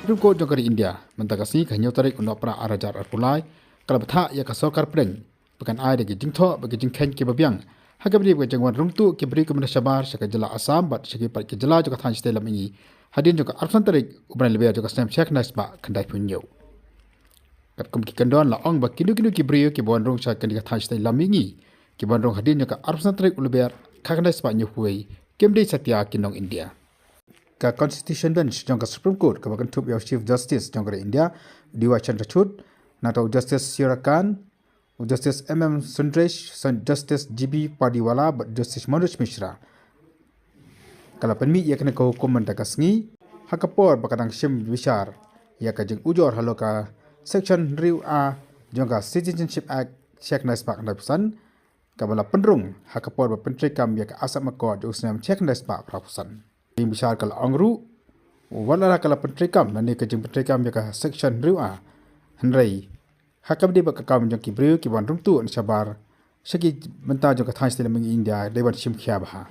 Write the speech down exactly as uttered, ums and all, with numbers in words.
Supreme Court jong ka ri India mynta ka sngi ka hynñiew tarik u Nohprah ar hajar arphew lai ka la bthah ïa ka sorkar pdeng ba kan ai da ki jingthoh bad ki jingkheiñ kiba biang ha kaba ïadei bad ka jingwan rung tuh ki briew kiba na shabar sha ka jylla Assam bad sha ki pat ki jylla jong ka thaiñ shatei lam mihngi hadien jong ka arphew san tarik u bnai Lber jong ka snem shi hajar khyndai spah khyndaiphew hynñiew. Katkum ki kyndon la ong ba kino kino ki briew kiba wan rung sha kane ka thaiñ shatei lam mihngi kiba wan rung hadien jong ka arphew san tarik u Lber khatkhyndai spah hynñiewphew wei kim dei satia ki nong India. Ka Constitution Bench jong ka Supreme Court kaba kynthup ïa u Chief Justice jong ka ri India, D Y Chandrachud, nangta u Justice Suriya Kant, u Justice M M Sundresh, Justice G B Pardiwala bad Justice Manoj Mishra ka la pynmih ïa kane ka hukum mynta ka sngi ha ka por ba ka dang shim bishar ïa ka jingujor halor ka Section hynriew A jong ka Citizenship Act shi hajar khyndai spah khyndaiphew san kaba la pynrung ha ka por ba pyntreikam ïa ka Assam Accord jong u snem shi hajar khyndai spah phraphew san. Ka jingbishar ka la ong ruh wat la ka la pyntreikam lane ka jingpyntreikam ïa ka Section hynriew A, hynrei ha kaba ïadei bad ka kam jong ki briew kiba wan rung tuh na shabar sha ki bynta jong ka thaiñ shatei lam mihngi India dei ban shim khia bha.